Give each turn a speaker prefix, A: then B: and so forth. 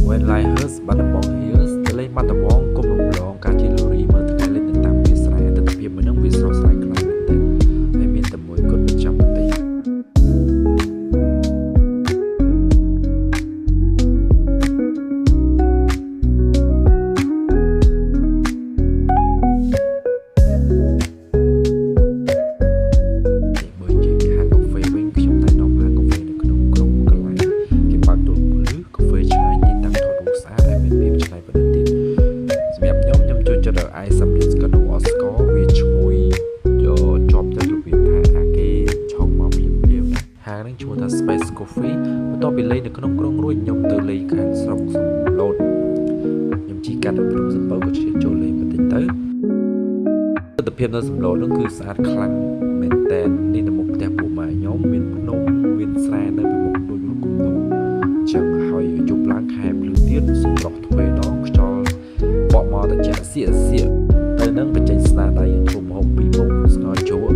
A: When Life Hurts បាត់ដំបង Hills ទៅលេងបាត់ដំបងគុំរំលងការជិះលូរីមើលថ្ងៃលិចនៅតាមវាលស្រែទិដ្ឋភាពមួយហ្នឹងវាស្រស់ស្រាយខ្លាំងមែនទែនហើយមានតែមួយគត់ប្រចាំប្រទេស បើនិយាយពីហាងកាហ្វេវិញខ្ញុំណែនាំហាងកាហ្វេនៅក្នុងក្រុងកន្លែងគេបើកទូលភ្លឺកាហ្វេឆ្ងាញ់ទីតាំងថតរូបស្អាតហើយមានភាពច្នៃប្រឌិតទៀតសម្រាប់ខ្ញុំខ្ញុំចូលចិត្ត Ice Americano អស្ករវាឈ្ងុយយកជាប់ទៅរបៀបថាអាគេឆុងមកភ្លាមភ្លាមហាងហ្នឹងឈ្មោះថា Space Coffee បន្ទាប់ពីលេងនៅក្នុងក្រុងរួចខ្ញុំទៅលេងខាងស្រុកសំឡូតខ្ញុំជិះកាត់ទៅភ្នំសំពៅក៏ឆ្លៀតចូលលេងបន្តិចទៅទិដ្ឋភាពនៅសំឡូតហ្នឹងគឺស្អាតខ្លាំងមែនតែននេះនៅមុខផ្ទះពួកម៉ាខ្ញុំមានភ្នំមានស្រែនៅពីមុខដូចរូបគំនូរចឹងហើយយប់ឡើងខែភ្លឺទៀតសម្រុះទ្វេដងខ្យល់បក់មកត្រជាក់សៀកសៀកទៅនឹងបញ្ចេញស្នាដៃធ្វើម្ហូបពីរមុខស្ងោរជ្រក់